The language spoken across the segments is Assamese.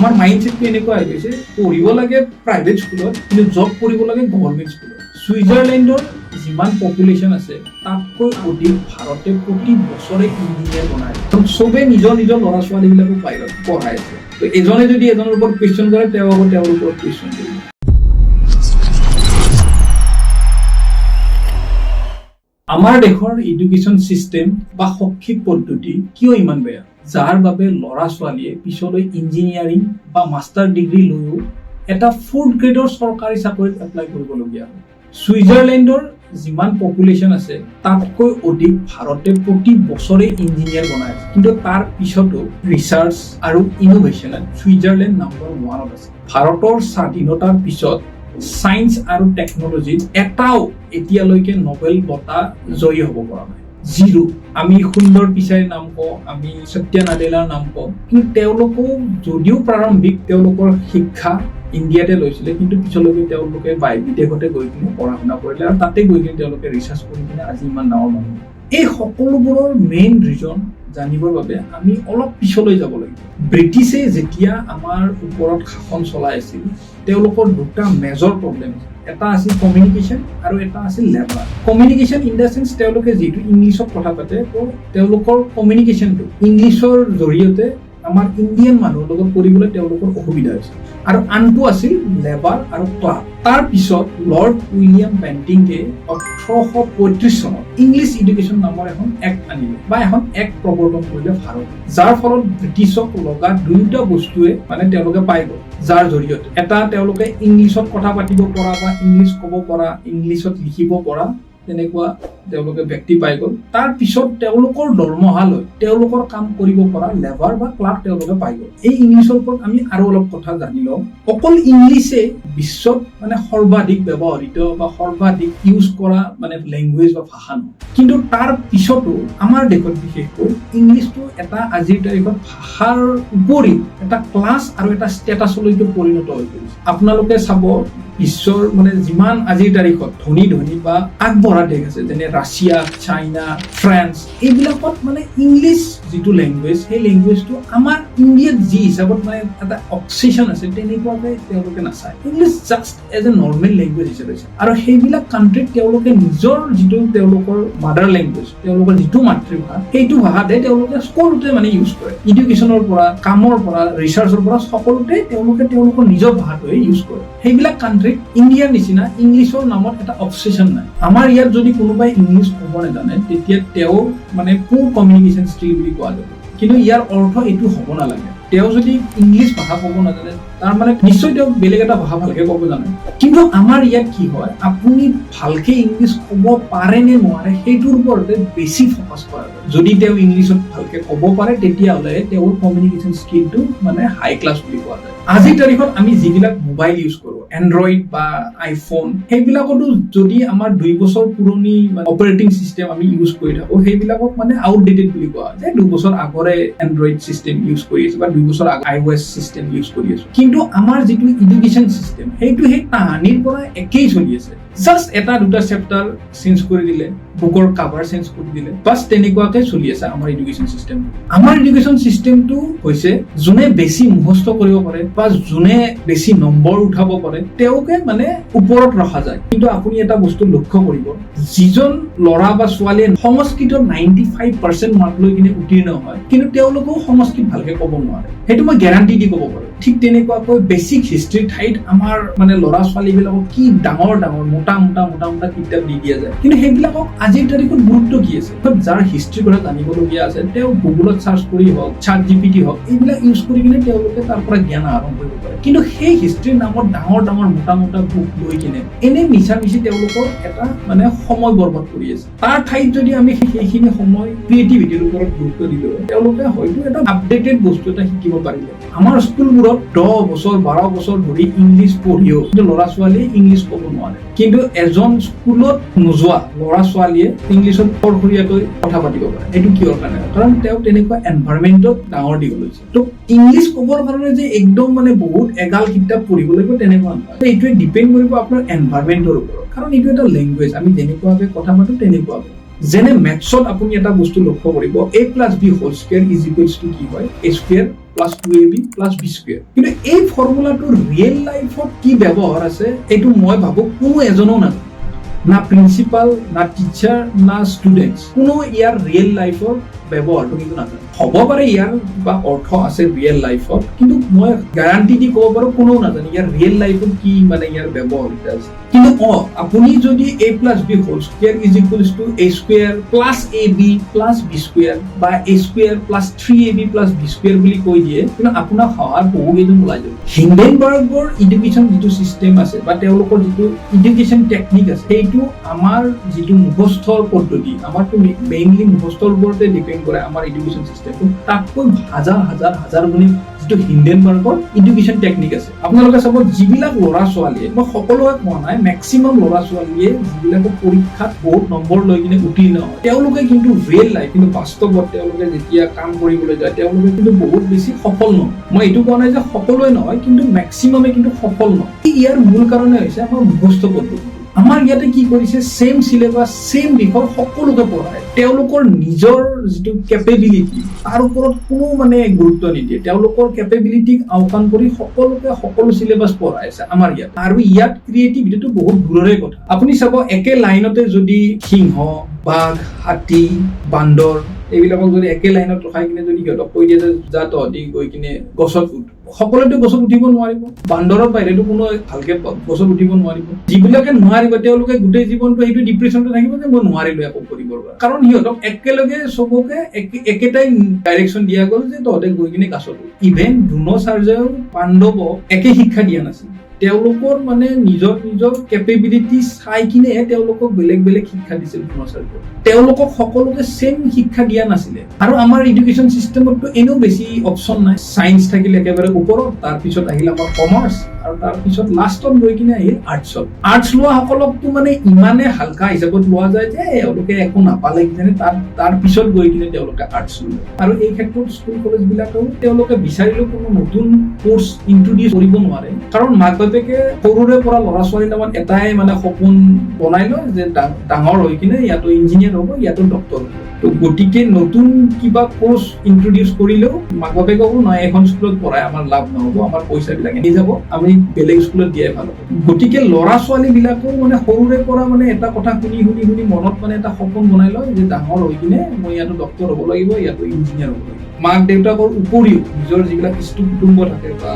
আমাৰ মাইণ্ডছেটটো এনেকুৱা হৈ গৈছে, পঢ়িব লাগে প্ৰাইভেট স্কুলত, কিন্তু জব কৰিব লাগে গভৰ্ণমেণ্ট স্কুলত। ছুইজাৰলেণ্ডৰ যিমান পপুলেশ্যন আছে, তাতকৈ অধিক ভাৰতে প্ৰতি বছৰে ইঞ্জিনিয়াৰ বনায়। চবে নিজৰ নিজৰ ল'ৰা ছোৱালীবিলাকো বাহিৰত পঢ়াই আছে। তো এজনে যদি এজনৰ ওপৰত কুৱেশ্যন কৰে, তেওঁ আকৌ তেওঁৰ ওপৰত কুৱেশ্যন কৰিব। আমাৰ দেশৰ এডুকেশ্যন চিষ্টেম বা শৈক্ষিক পদ্ধতি কিয় ইমান বেয়া, যাৰ বাবে ল'ৰা ছোৱালীয়ে পিছলৈ ইঞ্জিনিয়াৰিং বা মাষ্টাৰ ডিগ্ৰী লৈও এটা ফ'ৰ্থ গ্ৰেডৰ চৰকাৰী চাকৰিত এপ্লাই কৰিবলগীয়া হয়? ছুইজাৰলেণ্ডৰ যিমান পপুলেশ্যন আছে, তাতকৈ অধিক ভাৰতে প্ৰতি বছৰে ইঞ্জিনিয়াৰ বনাই আছে। কিন্তু তাৰ পিছতো ৰিচাৰ্চ আৰু ইনোভেশ্যনত ছুইজাৰলেণ্ড নাম্বাৰ ওৱানত আছে। ভাৰতৰ স্বাধীনতাৰ পিছত ছায়েন্স আৰু টেকনলজিত এটাও এতিয়ালৈকে নবেল বঁটা জয়ী হ'ব পৰা নাই, জিৰ'। আমি সুন্দৰ পিচাইৰ নাম কওঁ, আমি সত্য নাডেলাৰ নাম কওঁ, কিন্তু তেওঁলোকো যদিও প্ৰাৰম্ভিক তেওঁলোকৰ শিক্ষা ইণ্ডিয়াতে লৈছিলে, কিন্তু পিছলৈকে তেওঁলোকে বিদেশতে গৈ কিনে পঢ়া শুনা কৰিলে আৰু তাতে গৈ কিনে তেওঁলোকে ৰিচাৰ্চ কৰি কিনে আজি ইমান ডাঙৰ মানুহ। এই সকলোবোৰৰ মেইন ৰিজন জানিবৰ বাবে আমি অলপ পিছলৈ যাব লাগিব। ব্ৰিটিছে যেতিয়া আমাৰ ওপৰত শাসন চলাই আছিল, তেওঁলোকৰ দুটা মেজৰ প্ৰব্লেম আছিল। এটা আছিল কমিউনিকেশ্যন আৰু এটা আছিল labour. Communication in the sense, তেওঁলোকে যিহেতু ইংলিছত কথা পাতে, তো তেওঁলোকৰ কমিউনিকেশ্যনটো ইংলিছৰ জৰিয়তে আমাৰ ইণ্ডিয়ান মানুহৰ লগত কৰিবলৈ তেওঁলোকৰ অসুবিধা হৈছিল। আৰু আনটো আছিল লেবাৰ আৰু ক্লাৰ্ক। তাৰ পিছত লৰ্ড উইলিয়াম বেণ্টিংকে 1835 চনত ইংলিছ এডুকেশ্যন নামৰ এখন এক্ট আনিলে বা এখন এক্ট প্ৰৱৰ্তন কৰিলে ভাৰত, যাৰ ফলত ব্ৰিটিছক লগা দুয়োটা বস্তুৱে মানে তেওঁলোকে পাই গ'ল, যাৰ জৰিয়তে এটা তেওঁলোকে ইংলিছত কথা পাতিব পৰা বা ইংলিছ ক'ব পৰা, ইংলিছত লিখিব পৰা তেনেকুৱা তেওঁলোকে ব্যক্তি পাই গ'ল। তাৰ পিছত তেওঁলোকৰ দৰমহা লৈ তেওঁলোকৰ কাম কৰিব পৰা লেবাৰ বা ক্লাৰ্ক তেওঁলোকে পাই গ'ল। এই ইংলিছৰ ওপৰত আমি আৰু অলপ কথা জানি লওঁ। অকল ইংলিছে বিশ্বত মানে সৰ্বাধিক ব্যৱহৃত বা সৰ্বাধিক ইউজ কৰা মানে লেংগুৱেজ বা ভাষা নহয়। কিন্তু তাৰ পিছতো আমাৰ দেশত বিশেষকৈ ইংলিছটো এটা আজিৰ তাৰিখত ভাষাৰ উপৰি এটা ক্লাছ আৰু এটা ষ্টেটাছলৈকে পৰিণত হৈ পৰিছে। আপোনালোকে চাব, বিশ্বৰ মানে যিমান আজিৰ তাৰিখত ধনী ধনী বা আগবঢ়া দেশ আছে, যেনে ৰাছিয়া, চাইনা, ফ্ৰান্স, এইবিলাকত মানে ইংলিছ যিটো লেংগুৱেজ, সেই লেংগুৱেজটো আমাৰ ইণ্ডিয়াত যি হিচাপত মানে এটা অবচেছন আছে, তেনেকুৱাকে তেওঁলোকে নাচায়। English just as a normal language হিচাপে চায়। আৰু সেইবিলাক কাণ্ট্ৰিত তেওঁলোকে নিজৰ যিটো তেওঁলোকৰ মাডাৰ লেংগুৱেজ, তেওঁলোকৰ যিটো মাতৃভাষা, সেইটো ভাষাতে তেওঁলোকে সকলোতে মানে ইউজ কৰে। এডুকেশ্যনৰ পৰা, কামৰ পৰা, ৰিচাৰ্চৰ পৰা সকলোতে তেওঁলোকে তেওঁলোকৰ নিজৰ ভাষাটোৱে ইউজ কৰে। সেইবিলাক কাণ্ট্ৰিত ইণ্ডিয়াৰ নিচিনা ইংলিছৰ নামত এটা অবচেছন নাই। আমাৰ ইয়াত যদি কোনোবাই ইংলিছ ক'ব নাজানে, তেতিয়া তেওঁ মানে পুৰ কমিউনিকেশ্যন স্কিল বুলি কোৱা যাব। কিন্তু ইয়াৰ অৰ্থ এইটো হ'ব নালাগে। তেওঁ যদি ইংলিছ ভাষা ক'ব নাজানে, তাৰ মানে নিশ্চয় তেওঁ বেলেগ এটা ভাষা ভালকে ক'ব জানে। কিন্তু আমাৰ ইয়াত কি হয়, আপুনি ভালকে ইংলিছ ক'ব পাৰে নে নোৱাৰে, সেইটোৰ ওপৰতে বেছি ফ'কাছ কৰা যায়। যদি তেওঁ ইংলিছত ভালকে ক'ব পাৰে, তেতিয়াহ'লে তেওঁৰ কমিউনিকেশ্যন স্কিলটো মানে হাই ক্লাছ বুলি কোৱা যায়। আজিৰ তাৰিখত আমি যিবিলাক মোবাইল ইউজ কৰোঁ, এণ্ড্ৰইড বা আইফোন, সেইবিলাকতো যদি আমাৰ 2 বছৰ পুৰণি অপাৰেটিং চিষ্টেম আমি ইউজ কৰি থাকোঁ, সেইবিলাকক মানে আউটডেটেড বুলি কোৱা হয় যে 2 বছৰ আগৰে এণ্ড্ৰইড চিষ্টেম ইউজ কৰি আছো বা 2 বছৰ আগ আই অ' এছ চিষ্টেম ইউজ কৰি আছো। কিন্তু আমাৰ যিটো এডুকেশ্যন চিষ্টেম, সেইটো সেই তাহানিৰ পৰা একেই চলি আছে। জাষ্ট এটা দুটা চেপ্টাৰ চেঞ্জ কৰি দিলে, বুকৰ কাভাৰ চেঞ্জ কৰি দিলে, বাছ তেনেকুৱাকে চলি আছে আমাৰ এডুকেশ্যন চিষ্টেমটো। আমাৰ এডুকেশ্যন চিষ্টেমটো হৈছে যোনে বেছি মুখস্থ কৰিব পাৰে বা যোনে বেছি নম্বৰ উঠাব পাৰে, তেওঁকে মানে ওপৰত ৰখা যায়। কিন্তু আপুনি এটা বস্তু লক্ষ্য কৰিব, যিজন ল'ৰা বা ছোৱালীয়ে সংস্কৃতত 95% মাৰ্ক লৈ কিনে উত্তীৰ্ণ হয়, কিন্তু তেওঁলোকেও সংস্কৃত ভালকে ক'ব নোৱাৰে, সেইটো মই গেৰাণ্টি দি ক'ব পাৰো। ঠিক তেনেকুৱাকৈ বেছিক হিষ্ট্ৰীৰ ঠাইত আমাৰ মানে ল'ৰা ছোৱালীবিলাকক কি ডাঙৰ ডাঙৰ মোটা মোটা মোটা মোটা কিতাপ দি দিয়া যায়। কিন্তু সেইবিলাকক আজিৰ তাৰিখত গুৰুত্ব কি আছে? যাৰ হিষ্ট্ৰীৰ কথা জানিবলগীয়া আছে, তেওঁ গুগলত চাৰ্চ কৰি হওক, চাট জিপিটি হওক, এইবিলাক ইউজ কৰি কিনে তেওঁলোকে তাৰ পৰা জ্ঞান আহৰণ কৰিব পাৰে। কিন্তু সেই হিষ্ট্ৰীৰ নামত ডাঙৰ ডাঙৰ মোটা মোটা বুক লৈ কিনে এনে মিছা মিছি তেওঁলোকৰ এটা মানে সময় বৰবাদ কৰি আছে। তাৰ ঠাইত যদি আমি সেইখিনি সময় ক্ৰিয়েটিভিটিৰ ওপৰত গুৰুত্ব দিলো, তেওঁলোকে হয়তো এটা আপডেটেড বস্তু এটা শিকিব পাৰিলে। আমাৰ স্কুলবোৰত 10 বছৰ, 12 বছৰ ধৰি ইংলিছ পঢ়িও কিন্তু ল'ৰা ছোৱালীয়ে ইংলিছ ক'ব নোৱাৰে। কিন্তু এজন স্কুলত নোযোৱা ল'ৰা ছোৱালীয়ে ইংলিছত খৰখৰীয়াকৈ কথা পাতিব পাৰে। সেইটো কিহৰ কাৰণে? কাৰণ তেওঁ তেনেকুৱা এনভাইৰমেণ্টত ডাঙৰ দীঘল হৈছে। তো ইংলিছ ক'বৰ কাৰণে যে একদম মানে বহুত এগাল কিতাপ পঢ়িব লাগিব, তেনেকুৱা নহয়। এইটোৱে ডিপেণ্ড কৰিব আপোনাৰ এনভাইৰমেণ্টৰ ওপৰত, কাৰণ এইটো এটা লেংগুৱেজ। আমি যেনেকুৱাকে কথা পাতো তেনেকুৱাকে। যেনে মেথছত আপুনি এটা বস্তু লক্ষ্য কৰিব, a plus b whole square is equals to কি হয়? A square plus two a b plus b square। কিন্তু এই ফৰ্মুলাটোৰ ৰিয়েল লাইফত কি ব্যৱহাৰ আছে, এইটো মই ভাবোঁ কোনো এজনো নাজানে। না প্ৰিন্সিপাল, না টিচাৰ, না ষ্টুডেণ্টছ, কোনো ইয়াৰ ৰিয়েল লাইফৰ ব্যৱহাৰটো কিন্তু নাজানে। হ'ব পাৰে ইয়াৰ বা অৰ্থ আছে ৰিয়েল লাইফত, কিন্তু মই গেৰাণ্টি দি ক'ব পাৰোঁ, কোনেও নাজানে ইয়াৰ ৰিয়েল লাইফত কি মানে ইয়াৰ ব্যৱহাৰ আছে। কিন্তু আপুনি যদি a plus b whole square is equals to a square plus a b plus b square বা a square plus three a b plus b square বুলি কৈ দিয়ে, কিন্তু আপোনাক সহাৰ বহুকেইজন ওলাই যাব। হিণ্ডেনবাৰ্গৰ এডুকেশ্যন যিটো চিষ্টেম আছে বা তেওঁলোকৰ যিটো এডুকেশ্যন টেকনিক আছে, সেইটো আমাৰ যিটো মুখস্থৰ পদ্ধতি, আমাৰতো মেইনলি মুখস্থৰ ওপৰতে ডিপেণ্ড কৰে আমাৰ এডুকেশ্যন চিষ্টেমটো, তাতকৈ হাজাৰ হাজাৰ হাজাৰ গুণে যিটো হিণ্ডেনবাৰ্গৰ এডুকেশ্যন টেকনিক আছে। আপোনালোকে চাব, যিবিলাক ল'ৰা ছোৱালীয়ে, মই সকলোকে কোৱা নাই, মেক্সিমাম ল'ৰা ছোৱালীয়ে যিবিলাকে পৰীক্ষাত বহুত নম্বৰ লৈ কিনে উত্তীৰ্ণ হয়, তেওঁলোকে কিন্তু ৰিয়েল লাইফ, কিন্তু বাস্তৱত তেওঁলোকে যেতিয়া কাম কৰিবলৈ যায়, তেওঁলোকে কিন্তু বহুত বেছি সফল নহয়। মই এইটো কোৱা নাই যে সকলোৱে নহয়, কিন্তু মেক্সিমামে কিন্তু সফল নহয়। ইয়াৰ মূল কাৰণে হৈছে আমাৰ মুখস্থ পদ্ধতি। আমাৰ ইয়াতে কি কৰিছে, ছেম চিলেবাছ, ছেম বিষয় সকলোকে পঢ়ায়। তেওঁলোকৰ নিজৰ যিটো কেপেবিলিটি, তাৰ ওপৰত কোনো মানে গুৰুত্ব নিদিয়ে। তেওঁলোকৰ কেপেবিলিটিক আওকাণ কৰি সকলোকে সকলো চিলেবাছ পঢ়াই আছে আমাৰ ইয়াত। আৰু ইয়াত ক্ৰিয়েটিভিটিটো বহুত দূৰৰে কথা। আপুনি চাব, একে লাইনতে যদি সিংহ, বাঘ, হাতী, বান্দৰ এইবিলাকক যদি একে লাইনত ৰখাই কিনে যদি সিহঁতক কৈ দিয়ে যে যা তহঁতি গৈ কিনে গছত উঠ, সকলোৱেতো গছত উঠিব নোৱাৰিব। বান্দৰৰ বাহিৰেতো কোনো ভালকে গছত উঠিব নোৱাৰিব। যিবিলাকে নোৱাৰিব, তেওঁলোকে গোটেই জীৱনটো সেইটো ডিপ্ৰেছনতে থাকিব যে মই নোৱাৰিলো একো কৰিবৰ কাৰণে। কাৰণ সিহঁতক একেলগে চবকে একেটাই ডাইৰেকশ্যন দিয়া গ'ল যে তহঁতে গৈ কিনে গাছত উঠ। ইভেন দ্ৰোণাচাৰ্যও পাণ্ডৱক একে শিক্ষা দিয়া নাছিল। তেওঁলোকৰ মানে নিজৰ নিজৰ কেপেবিলিটি চাই কিনেহে তেওঁলোকক বেলেগ বেলেগ শিক্ষা দিছিল দ্ৰোণাচাৰ্য। তেওঁলোকক সকলোকে ছেম শিক্ষা দিয়া নাছিলে। আৰু আমাৰ এডুকেশ্যন চিষ্টেমততো এনেও বেছি অপশ্যন নাই। চায়েন্স থাকিলে একেবাৰে ওপৰত, তাৰপিছত আহিল আমাৰ কমাৰ্চ আৰু তাৰপিছত লাষ্টত গৈ কিনে আহিল আৰ্টছত। আৰ্টছ লোৱা সকলকতো মানে ইমানে হালকা হিচাপত লোৱা যায় যে এওঁলোকে একো নাপালে কিজানি, তাৰ পিছত গৈ কিনে তেওঁলোকে আৰ্টছ লয়। আৰু এই ক্ষেত্ৰত স্কুল কলেজ বিলাকেও তেওঁলোকে বিচাৰিলেও কোনো নতুন কোৰ্চ ইন্ট্ৰডিউচ কৰিব নোৱাৰে। কাৰণ মাক বাপেকে সৰুৰে পৰা ল'ৰা ছোৱালীৰ লগত এটাই মানে সপোন বনাই লয় যে ডাঙৰ হৈ কিনে ইয়াতো ইঞ্জিনিয়াৰ হ'ব, ইয়াতো ডক্তৰ হ'ব। তো গতিকে নতুন কিবা কোৰ্চ ইন্ট্ৰডিউচ কৰিলেও মাক বাপেকে ক'ব, নহয়, এখন স্কুলত পঢ়াই আমাৰ লাভ নহ'ব, আমাৰ পইচাবিলাক এনেই যাব, আমি বেলেগ স্কুলত দিয়াই ভাল হ'ব। গতিকে ল'ৰা ছোৱালী বিলাকেও মানে সৰুৰে পৰা মানে এটা কথা শুনি শুনি শুনি মনত মানে এটা সপোন বনাই লয় যে ডাঙৰ হৈ কিনে মই ইয়াতো ডক্তৰ হ'ব লাগিব, ইয়াতো ইঞ্জিনিয়াৰ হ'ব লাগিব। মাক দেউতাকৰ উপৰিও নিজৰ যিবিলাক ইষ্ট কুটুম্ব থাকে বা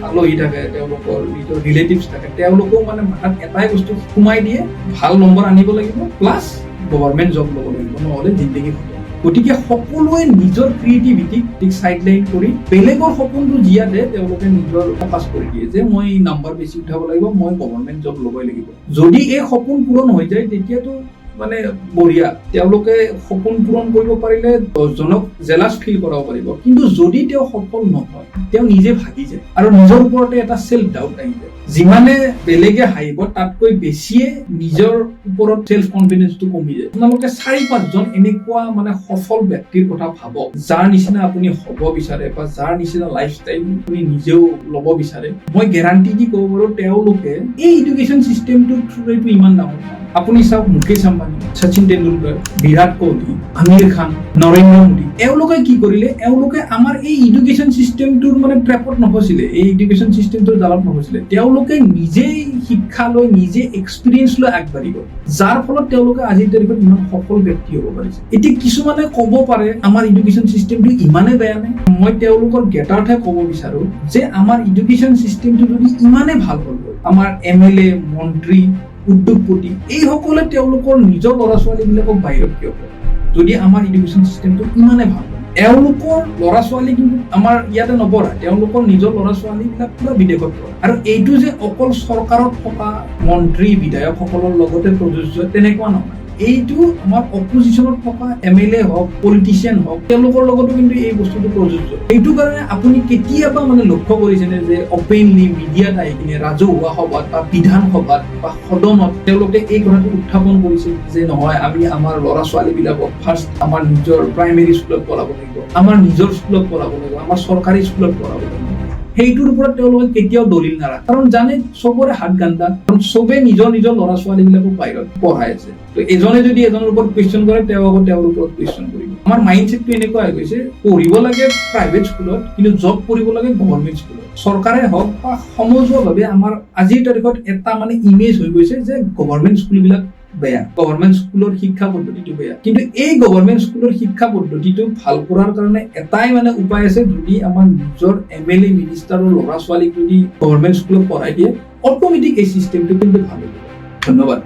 আলহী থাকে, তেওঁলোকৰ নিজৰ ৰিলেটিভছ থাকে, তেওঁলোকেও মানে মাথাত এটাই বস্তু সোমাই দিয়ে, ভাল নম্বৰ আনিব লাগিব, প্লাছ গভৰ্ণমেণ্ট জব ল'ব লাগিব, নহ'লে জিন্দগী খতম। গতিকে সকলোৱে নিজৰ ক্ৰিয়েটিভিটিক চাইড লাইন কৰি বেলেগৰ সপোনটো জীয়াতে তেওঁলোকে নিজৰ ফকাচ কৰি দিয়ে যে মই নাম্বাৰ বেছি উঠাব লাগিব, মই গভৰ্ণমেণ্ট জব ল'বই লাগিব। যদি এই সপোন পূৰণ হৈ যায়, তেতিয়াতো মানে বঢ়িয়া, তেওঁলোকে সপোন পূৰণ কৰিব পাৰিলে দহজনক জেলাছ ফিল কৰাব পাৰিব। কিন্তু যদি তেওঁ সফল নহয়, তেওঁ নিজে ভাগি যায় আৰু নিজৰ ওপৰতে এটা চেল্ফ ডাউট আহি যায়। যিমানে বেলেগে হাঁহিব, তাতকৈ বেছিয়ে নিজৰ ওপৰত চেল্ফ কনফিডেন্সটো কমি যায়। আপোনালোকে চাৰি পাঁচজন এনেকুৱা মানে সফল ব্যক্তিৰ কথা ভাবক, যাৰ নিচিনা আপুনি হ'ব বিচাৰে বা যাৰ নিচিনা লাইফষ্টাইল আপুনি নিজেও ল'ব বিচাৰে। মই গেৰাণ্টি দি ক'ব পাৰোঁ, তেওঁলোকে এই এডুকেশ্যন চিষ্টেমটোৰ থ্ৰুৰেটো ইমান ডাঙৰ নহয়। আপুনি চাওক, মুকেশ আম্বানী, শচীন তেণ্ডুলকাৰ, বিৰাট কোহলি, আমিৰ খান, নৰেন্দ্ৰ মোদী, এওঁলোকে কি কৰিলে? এওঁলোকে আমাৰ এই এডুকেশ্যন চিষ্টেমটোৰ মানে ট্ৰেপত নফচিলে, এই এডুকেশ্যন চিষ্টেমটোৰ জালত নফচিলে। তেওঁলোকে নিজেই শিক্ষা লৈ, নিজে এক্সপিৰিয়েঞ্চ লৈ আগবাঢ়ি গ'ল, যাৰ ফলত তেওঁলোকে আজিৰ তাৰিখত ইমান সফল ব্যক্তি হ'ব পাৰিছে। এতিয়া কিছুমানে ক'ব পাৰে, আমাৰ এডুকেশ্যন চিষ্টেমটো ইমানেই বেয়া নে? মই তেওঁলোকৰ জ্ঞাতাৰ্থে ক'ব বিচাৰো যে আমাৰ এডুকেশ্যন চিষ্টেমটো যদি ইমানেই ভাল হ'ল হয়, আমাৰ এমএলএ, মন্ত্ৰী, উদ্যোগপতি এইসকলে তেওঁলোকৰ নিজৰ ল'ৰা ছোৱালীবিলাকক বাহিৰত কিয় পঢ়ায়, যদি আমাৰ এডুকেশ্যন চিষ্টেমটো ইমানেই ভাল হয়? এওঁলোকৰ ল'ৰা ছোৱালী কিন্তু আমাৰ ইয়াতে নপঢ়ায়, তেওঁলোকৰ নিজৰ ল'ৰা ছোৱালীবিলাক পুৰা বিদেশত পঢ়ায়। আৰু এইটো যে অকল চৰকাৰত থকা মন্ত্ৰী বিধায়কসকলৰ লগতে প্ৰযোজ্য, তেনেকুৱা নহয়। এইটো আমাৰ অপজিশ্যনত থকা এমএলএ হওক, পলিটিচিয়ান হওক, তেওঁলোকৰ লগতো কিন্তু এই বস্তুটো প্ৰযোজ্য। এইটো কাৰণে আপুনি কেতিয়াবা মানে লক্ষ্য কৰিছেনে যে অপেনলি মিডিয়াত আহি কিনে ৰাজহুৱা সভাত বা বিধানসভাত বা সদনত তেওঁলোকে এই কথাটো উত্থাপন কৰিছে যে নহয়, আমি আমাৰ ল'ৰা ছোৱালীবিলাকক ফাৰ্ষ্ট আমাৰ নিজৰ প্ৰাইমেৰী স্কুলত পঢ়াব লাগিব, আমাৰ নিজৰ স্কুলত পঢ়াব লাগিব, আমাৰ চৰকাৰী স্কুলত পঢ়াব লাগিব? সেইটোৰ ওপৰত তেওঁলোকে কেতিয়াও দলিল নাৰাখে, কাৰণ জানে চবৰে হাত গান্দা, কাৰণ চবে নিজৰ নিজৰ ল'ৰা ছোৱালীবিলাকক বাহিৰত পঢ়াই আছে। তো এজনে যদি এজনৰ ওপৰত কুৱেশ্যন কৰে, তেওঁ আকৌ তেওঁৰ ওপৰত কুৱেশ্যন কৰিব। আমাৰ মাইণ্ডছেটটো এনেকুৱা হৈ গৈছে, পঢ়িব লাগে প্ৰাইভেট স্কুলত, কিন্তু জব কৰিব লাগে গভৰ্ণমেণ্ট স্কুলত। চৰকাৰে হওক বা সমজুৱাভাৱে আমাৰ আজিৰ তাৰিখত এটা মানে ইমেজ হৈ গৈছে যে গভৰ্ণমেণ্ট স্কুলবিলাক বেয়া, গভৰ্ণমেণ্ট স্কুলৰ শিক্ষা পদ্ধতিটো বেয়া। কিন্তু এই গভৰ্ণমেণ্ট স্কুলৰ শিক্ষা পদ্ধতিটো ভাল কৰাৰ কাৰণে এটাই মানে উপায় আছে, যদি আমাৰ নিজৰ এমএলএ, মিনিষ্টাৰৰ ল'ৰা ছোৱালীক যদি গভৰ্ণমেণ্ট স্কুলত পঢ়াই দিয়ে, অট'মেটিক এই চিষ্টেমটো কিন্তু ভাল হৈ যাব। ধন্যবাদ।